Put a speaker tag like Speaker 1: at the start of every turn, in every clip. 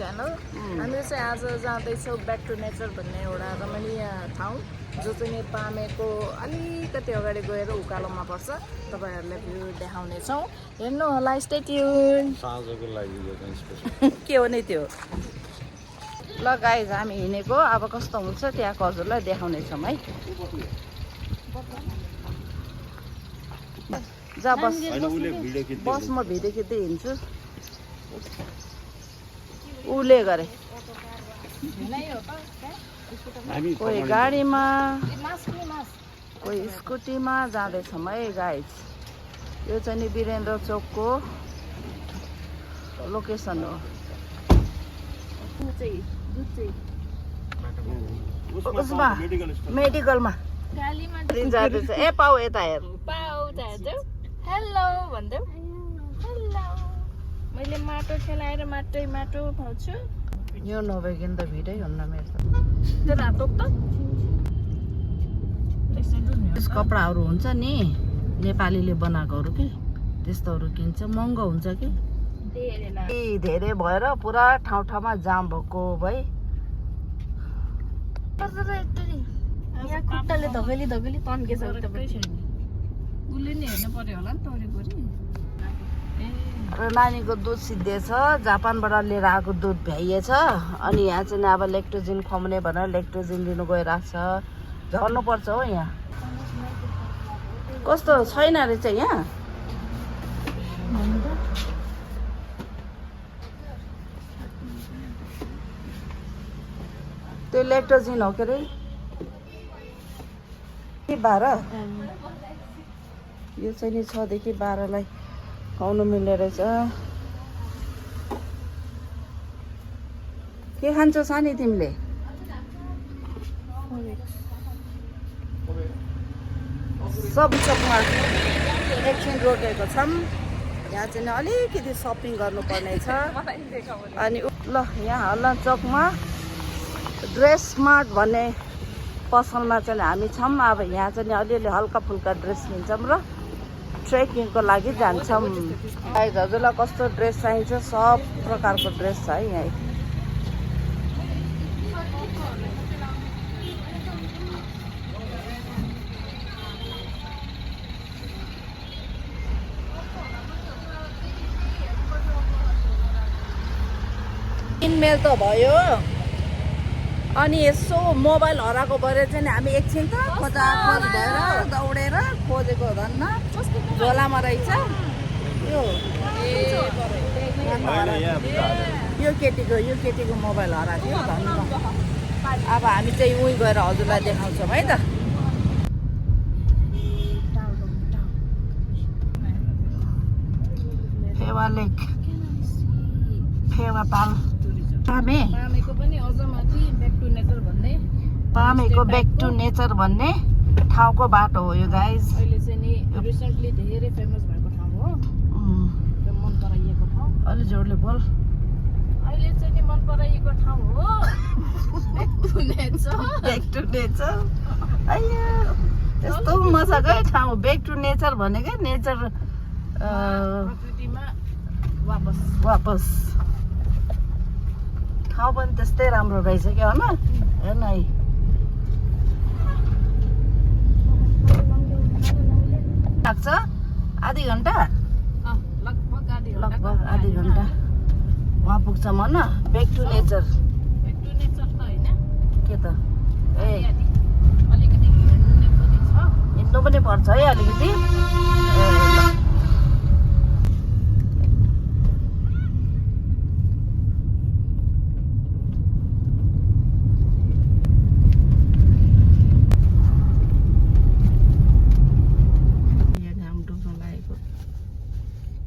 Speaker 1: Channel हामीले चाहिँ आज जाँदैछौँ ब्याक टु नेचर भन्ने एउटा रमणीय ठाउँ जो चाहिँ पामेको अलिकति अगाडि गएर उकालोमा पर्छ। तपाईँहरूलाई भ्यू देखाउनेछौँ, हेर्नु होला। Stay tune.
Speaker 2: साँझको लागि यो चाहिँ स्पेशल
Speaker 1: के हो नि त्यो। ल गाइज हामी हिँडेको अब कस्तो हुन्छ त्यहाँको हजुरलाई देखाउनेछौँ है। जा बस बस, म भिडियो खिच्दै हिँड्छु। उले गरे कोही गाडीमा कोही स्कुटीमा जाँदैछौँ है गाइज। यो चाहिँ नि वीरेन्द्र चोकको लोकेसन हो। उसमा मेडिकलमा जाँदैछ। ए पाउ यता हेर, हेलो भन्दै मैले माटो खेलाएर माटो पाउँछु। यो नभइकन त भिडै हुन्न मेरो त। कपडाहरू हुन्छ नि नेपालीले बनाएकोहरू कि त्यस्तोहरू किन्छ, महँगो हुन्छ कि धेरै भएर पुरा ठाउँ ठाउँमा जाम भएको भाइ। खुट्टाले धकेली तन्केछ उसले नि हेर्नु पर्यो होला नि त वरिपरि। र नानीको दुध सिद्धिएछ, जापानबाट लिएर आएको दुध भ्याइएछ। अनि यहाँ चाहिँ अब लेक्टोजिन खुवाउने भनेर लेक्टोजिन लिनु गइरहेको छ। झर्नुपर्छ हो यहाँ। कस्तो छैन रहेछ यहाँ। त्यो लेक्टोजिन हो के अरे 12। यो चाहिँ नि 6 देखि 12 लाई खुवाउनु मिल्ने रहेछ। के खान्छौ सानी तिमीले? सब चोकमा एकछिन रोकेको छौँ। यहाँ चाहिँ अलिकति सपिङ गर्नुपर्ने छ। अनि ल यहाँ हल्ला चोकमा ड्रेस स्मार्ट भन्ने पसलमा चाहिँ हामी छौँ। अब यहाँ चाहिँ अलिअलि हल्का फुल्का ड्रेस किन्छौँ र ट्रेकिङको लागि जान्छौँ। हजुरलाई कस्तो ड्रेस चाहिन्छ सब प्रकारको ड्रेस छ है यहाँ। किनमेल त भयो। अनि यसो मोबाइल हराएको भएर चाहिँ हामी एकछिन त खोजाखोज भएर दौडेर खोजेको धन्न झोलामा रहेछ। यो केटीको मोबाइल हराएको थियो धन्न। अब हामी चाहिँ उहीँ गएर हजुरलाई देखाउँछौँ है त। फेवा लेक, फेवा ताल, पामेको पनि अझ माथि ब्याक टु नेचर भन्ने, पामेको ब्याक टु नेचर भन्ने ठाउँको बाटो हो यो गाइज। अहिले चाहिँ नि रिसेन्टली धेरै फेमस भएको ठाउँ हो। मन पराइएको ठाउँ। अलि जोडले बोल। अहिले चाहिँ नि मन पराइएको ठाउँ हो back to nature. Back to nature अಯ್यो त्यस्तो मजाकै ठाउँ ब्याक टु नेचर भनेकै नेचर प्रकृतिमा वापस। ठाउँ पनि त्यस्तै राम्रो रहेछ क्या होइन। हेर्न है लाग्छ आधी घन्टा, लगभग आधी घन्टा वहाँ पुग्छ मन। ब्याक टु नेचर त होइन के त। ए हिँड्नु पनि पर्छ है अलिकति।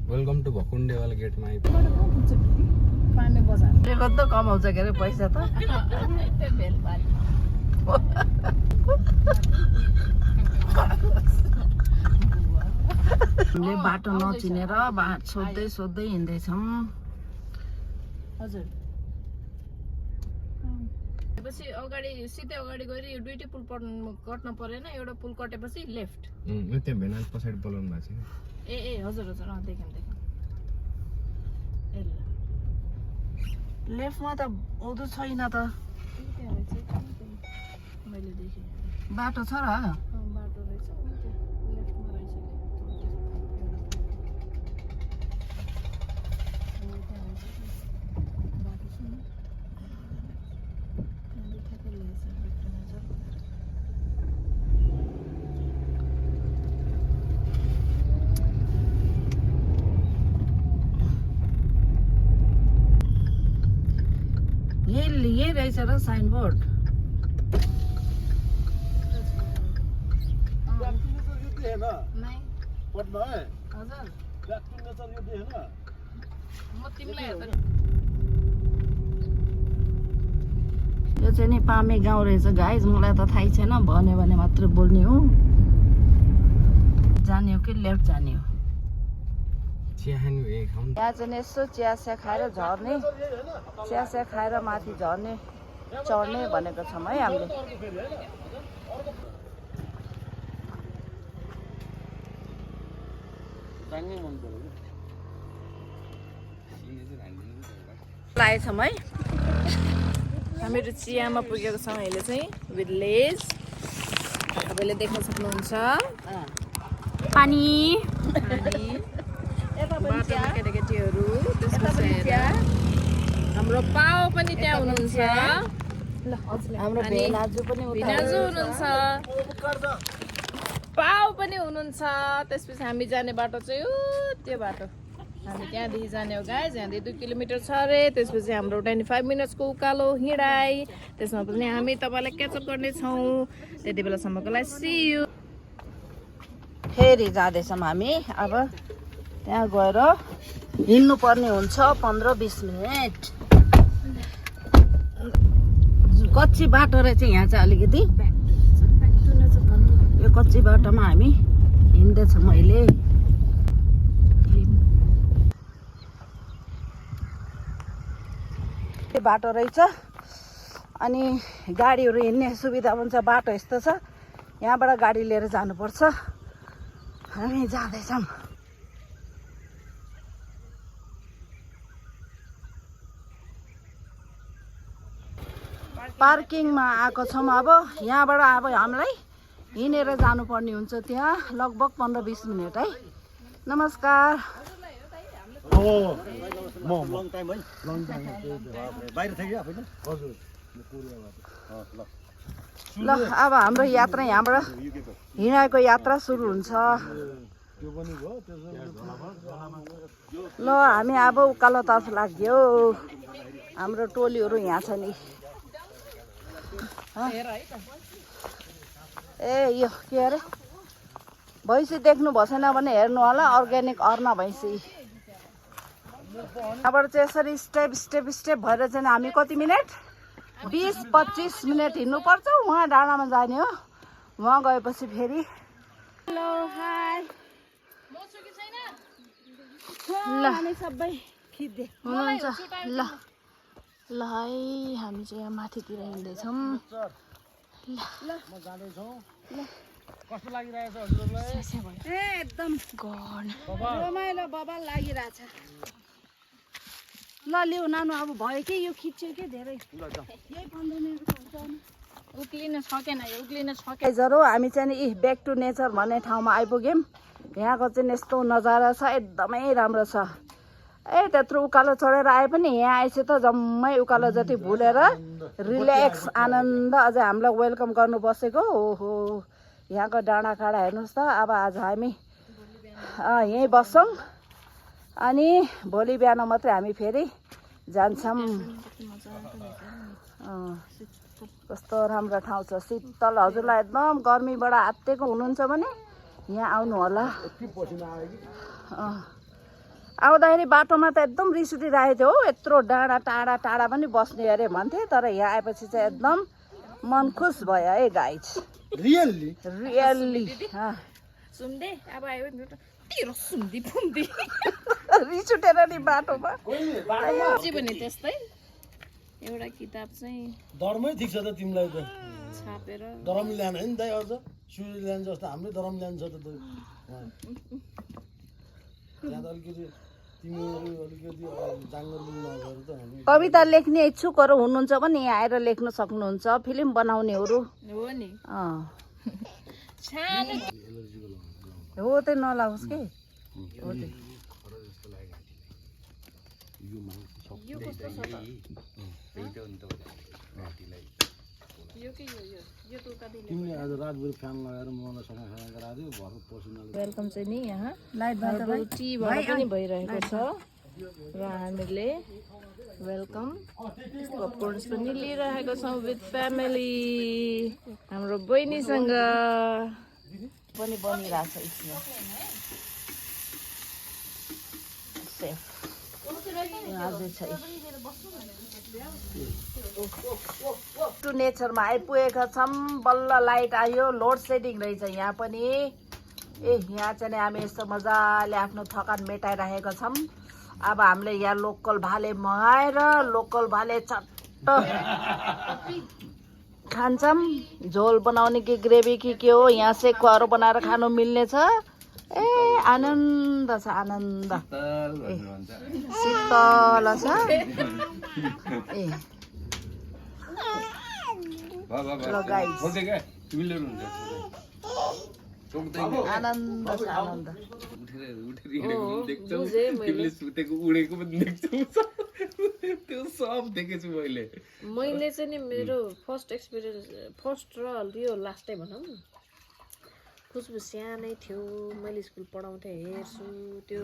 Speaker 2: वेलकम टु भकुण्डेवाला गेटमा
Speaker 1: पामे बजार त कमाउँछ के अरे पैसा त। हामीले बाटो नचिनेर सोध्दै हिँड्दैछौँ। हजुर पछि अगाडि सिधै अगाडि गएर यो दुईटै पुल कट्न परेन। एउटा पुल कटेपछि लेफ्ट।
Speaker 2: त्यहाँ भेनाल पछाडि बोलाउनु भएको छ।
Speaker 1: ए हजुर हजुर देखेँ। लेफ्टमा त आउँदो छैन त
Speaker 3: मैले देखेँ
Speaker 1: बाटो छ र
Speaker 3: बाटो रहेछ लेफ्टमा रहेछ बाटो छ नि त्यहाँदेखि ठ्याक्कै ल्याएछ बेक्टु नेचर
Speaker 1: यही रहेछ र साइनबोर्ड
Speaker 3: नहीं
Speaker 2: पटना है
Speaker 3: हजुर
Speaker 2: बैक टू नेचर यो देखेन
Speaker 3: म तिमीलाई हेर्दा
Speaker 1: यो चाहिँ नि पामे गाउँ रहेछ गाइज मलाई त थाहै छैन भन्यो भने मात्र बोल्ने हो जाने हो कि लेफ्ट जाने हो
Speaker 2: चिया खानु ए खाउँ
Speaker 1: यहाँ चाहिँ नि यसो चिया सिया खाएर झर्ने चिया सिया खाएर माथि झर्ने चढ्ने भनेको छौँ है हामीले
Speaker 2: दाङ्गै मन पर्यो
Speaker 1: लागेछौँ है
Speaker 3: हामीहरू चियामा पुगेको छौँ अहिले चाहिँ भिलेज तपाईँले देख्न सक्नुहुन्छ
Speaker 1: पानी
Speaker 3: बाटोमा केटाकेटीहरू त्यसपछि हाम्रो पाओ पनि त्यहाँ हुनुहुन्छ
Speaker 1: हाम्रो भेनाजु पनि
Speaker 3: भिनाजु हुनुहुन्छ पाओ पनि हुनुहुन्छ त्यसपछि हामी जाने बाटो चाहिँ हो त्यो बाटो हामी त्यहाँदेखि जाने हो गाइज यहाँदेखि 2 किलोमिटर छ अरे त्यसपछि हाम्रो 25 मिनट्सको उकालो हिँडाइ त्यसमा पनि हामी तपाईँलाई क्याचअप गर्नेछौँ त्यति बेलासम्मको लागि सी यू
Speaker 1: फेरि जाँदैछौँ हामी अब त्यहाँ गएर हिँड्नु पर्ने हुन्छ 15-20 मिनट कच्ची बाटो रहेछ यहाँ चाहिँ अलिकति यो कच्ची बाटोमा हामी हिँड्दैछौँ अहिले बाटो रहेछ अनि गाडीहरू हिँड्ने सुविधा हुन्छ बाटो यस्तो छ यहाँबाट गाडी लिएर जानुपर्छ हामी जाँदैछौँ पार्किङमा आएको छौँ अब यहाँबाट अब हामीलाई हिँडेर जानुपर्ने हुन्छ त्यहाँ लगभग 15-20 मिनट है नमस्कार ल अब हाम्रो यात्रा यहाँबाट हिँडाएको यात्रा सुरु हुन्छ ल हामी अब उकालोतर्फ लाग्यो हाम्रो टोलीहरू यहाँ छ नि ए यो के अरे भैँसी देख्नु भएन भने हेर्नु होला अर्ग्यानिक अर्ना भैँसी यहाँबाट चाहिँ यसरी स्टेप स्टेप स्टेप भएर चाहिँ हामी कति मिनट 20-25 मिनट हिँड्नुपर्छ उहाँ डाँडामा जाने हो उहाँ गएपछि फेरि हेलो हाई ल सबै खिच्दै हुनुहुन्छ ल ल है हामी चाहिँ यहाँ माथितिर हिँड्दैछौँ
Speaker 2: कस्तो लागिरहेछ हजुरलाई
Speaker 1: एकदम रमाइलो बबाल लागिरहेछ ल लिउ नानु अब भयो कि यो खिच्यो कि धेरै यही 15 मिनट हुन्छ
Speaker 3: उक्लिन सकेन यो उक्लिन सकेन
Speaker 1: जरो हामी चाहिँ नि ब्याक टु नेचर भन्ने ठाउँमा आइपुग्यौँ यहाँको चाहिँ यस्तो नजारा छ एकदमै राम्रो छ ए त्यत्रो उकालो चढेर आए पनि यहाँ आएपछि त जम्मै उकालो जति भुलेर रिल्याक्स आनन्द अझै हामीलाई वेलकम गर्नु बसेको ओहो यहाँको डाँडा काँडा हेर्नुहोस् त अब आज हामी यहीँ बस्छौँ अनि भोलि बिहान मात्रै हामी फेरि जान्छौँ कस्तो राम्रो ठाउँ छ शीतल हजुरलाई एकदम गर्मीबाट आत्तिएको हुनुहुन्छ भने यहाँ आउनु होला आउँदाखेरि बाटोमा त एकदम रिस उठिरहेको थियो हो यत्रो डाँडा टाढा टाढा पनि बस्ने अरे भन्थे तर यहाँ आएपछि चाहिँ एकदम मन खुस भयो है गाइज
Speaker 2: रियल्ली
Speaker 3: सुन्दै अब आयो तेरो सुन्दी फुन्दी
Speaker 1: रिस उठेर नि बाटोमा
Speaker 3: भने त्यस्तै एउटा किताब चाहिँ
Speaker 4: धर्मै ठिक छ त तिमीलाई त
Speaker 3: छापेर
Speaker 4: धरम ल्यान है नि दाइ अझ स्विजरल्यान्ड जस्तो हाम्रै धरम ल्यान छ त यहाँ त अलिकति तिमीहरू अलिकति जाङ्गल नगएर त हामी
Speaker 1: कविता लेख्ने इच्छुकहरू हुनुहुन्छ भने यहाँ आएर लेख्न सक्नुहुन्छ फिल्म बनाउनेहरू
Speaker 3: हो नि सानो
Speaker 1: हो त नलाओस् के हो त
Speaker 3: यो कस्तो छ त यो के यो त उता
Speaker 4: तिमीले आज रातभरि फ्यान लगाएर मलाई सँग गरादियो घरको पसिनाले
Speaker 3: वेलकम चाहिँ नि यहाँ
Speaker 1: लाइट
Speaker 3: हर्बल टीबाट पनि भइरहेको छ र हामीले वेलकम पपकर्न्स पनि लिइरहेको छौँ विथ फ्यामिली हाम्रो बहिनीसँग
Speaker 1: पनि बनिरहेछ स्मेल सेफ अझै छ टु नेचरमा आइपुगेका छौँ बल्ल लाइट आयो लोड सेडिङ रहेछ यहाँ पनि यहाँ चाहिँ हामी यस्तो मजाले आफ्नो थकान मेटाइरहेका छौँ अब हामीले यहाँ लोकल भाले मगाएर लोकल भाले चट्ट खान्छौँ झोल बनाउने कि ग्रेभी कि के हो यहाँ सेकुवाहरू बनाएर खानु मिल्ने छ ए आनन्द छ आनन्द शीतल छ ए ल गाइस आनन्द छ आनन्द
Speaker 3: मैले चाहिँ नि मेरो फर्स्ट एक्सपिरियन्स फर्स्ट र यो लास्टै भनौँ खुसबु सानै थियो मैले स्कुल पढाउँथेँ हेर्छु त्यो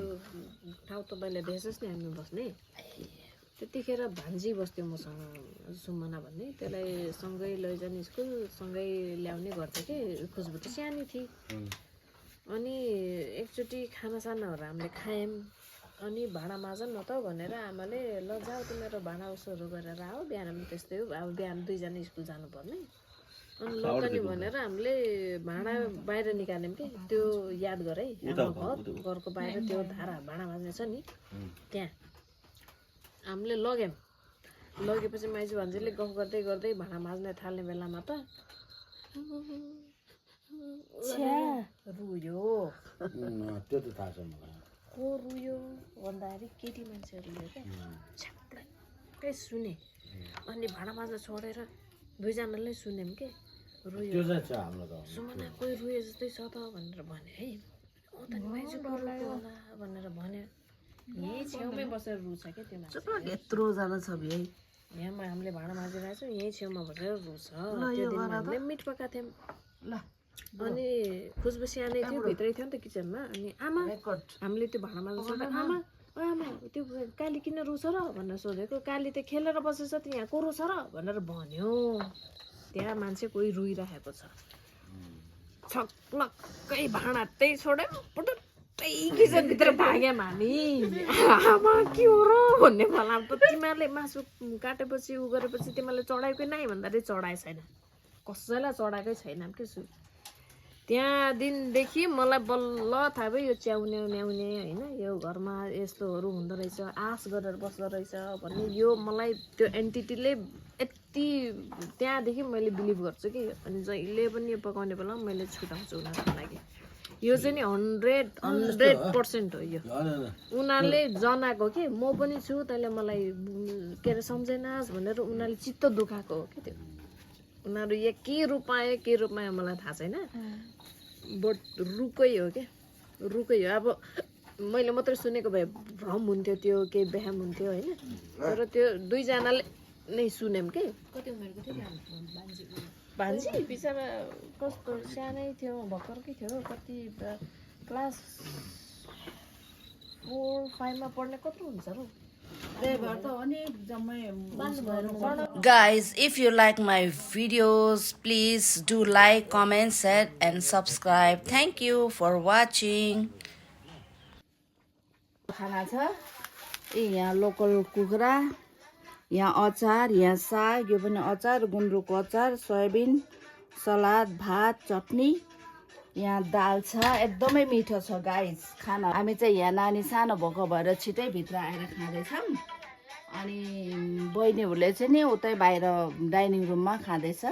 Speaker 3: ठाउँ तपाईँले देख्छस् नि हामी बस्ने त्यतिखेर भान्जी बस्थ्यो मसँग सुमना भन्ने त्यसलाई सँगै लैजाने स्कुल सँगै ल्याउने गर्थ्यो कि खुसबु त सानै थिए अनि एकचोटि खानासानाहरू हामीले खायौँ अनि भाँडा माझ न त भनेर आमाले ल जाऊ तिमीहरू भाँडा उसोहरू गरेर आऊ बिहान पनि त्यस्तै हो अब बिहान दुईजना स्कुल जानुपर्ने अनि लगनी भनेर हामीले भाँडा बाहिर निकाल्यौँ कि त्यो याद गरे हाम्रो घरको बाहिर त्यो धारा भाँडा माझ्ने छ नि त्यहाँ हामीले लग्यौँ लगेपछि माइजू भान्जीले गफ गर्दै गर्दै भाँडा माझ्न थाल्ने बेलामा त रुयो
Speaker 4: त्यो त थाहा छ मलाई
Speaker 3: को रुयो भन्दाखेरि केटी मान्छे रुयो क्या छ्याप्पै सुने अनि भाँडा माझ्न छोडेर दुईजनाले सुन्यौँ के रुयो
Speaker 4: त्यो चाहिँ छ हाम्रो त
Speaker 3: सुमना कोही रुयो जस्तै छ त भनेर भन्यो है ओ त माइजू लाग्यो होला भनेर भन्यो यहीँ छेउमै बसेर रुछ क्या त्यो मान्छे
Speaker 1: यत्रो जना छ है
Speaker 3: यहाँमा हामीले भाँडा माझिरहेको छौँ यहीँ छेउमा बसेर रुछ त्यो दिनमा हामीले मिट पकाएको थियौँ
Speaker 1: ल
Speaker 3: अनि खुसबु सानै थियो भित्रै थियो नि त किचनमा अनि आमा हामीले त्यो भाँडा माझ्न सोध्दा आमा ओ आमा त्यो काली किन रुछ र भनेर सोधेको काली त खेलेर बसेछ त यहाँ को रुछ र भनेर भन्यो त्यहाँ मान्छे कोही रुइरहेको छ छक्लक्कै भाँडा त्यही छोड्यौँ पुटुट्टै किचनभित्र भाग्यौँ हामी आमा के हो र भन्ने मलाई त तिमीहरूले मासु काटेपछि उ गरेपछि तिमीहरूले चढाएकै नै भन्दाखेरि चढाए छैन कसैलाई चढाएकै छैन के सु त्यहाँ दिनदेखि मलाई बल्ल थाहा भयो यो च्याउने न्याउने होइन यो घरमा यस्तोहरू हुँदो रहेछ आश गरेर बस्दो रहेछ भन्ने यो मलाई त्यो एन्टिटीले यति त्यहाँदेखि मैले बिलिभ गर्छु कि अनि जहिले पनि यो पकाउने बेला मैले छुटाउँछु उनीहरूको लागि यो चाहिँ नि 100% हो यो उनीहरूले जनाएको के म पनि छु तैँले मलाई के अरे सम्झेनस् भनेर उनीहरूले चित्त दुखाएको हो कि त्यो उनीहरू के रूपमा मलाई थाहा छैन बट रुकै हो क्या रुकै हो अब मैले मात्रै सुनेको भए भ्रम हुन्थ्यो त्यो केही व्यायाम हुन्थ्यो होइन तर त्यो दुईजनाले नै सुन्यौँ के कति उमेरको थियो भान्जी बिचरा कस्तो सानै थियो भर्खरकै थियो कति क्लास 4-5 मा पढ्ने कत्रो हुन्छ र
Speaker 1: Guys, if you like my videos, please do like, comment, share and subscribe. Thank you for watching. खाना छ यहाँ लोकल कुखुरा यहाँ अचार यहाँ साग यो पनि अचार गुन्द्रुकको अचार सोयाबिन सलाद भात चटनी यहाँ दाल छ एकदमै मिठो छ गाइस खाना हामी चाहिँ यहाँ नानी सानो भएको भएर छिटै भित्र आएर खाँदैछौँ अनि बहिनीहरूले चाहिँ नि उतै बाहिर डाइनिङ रुममा खाँदैछ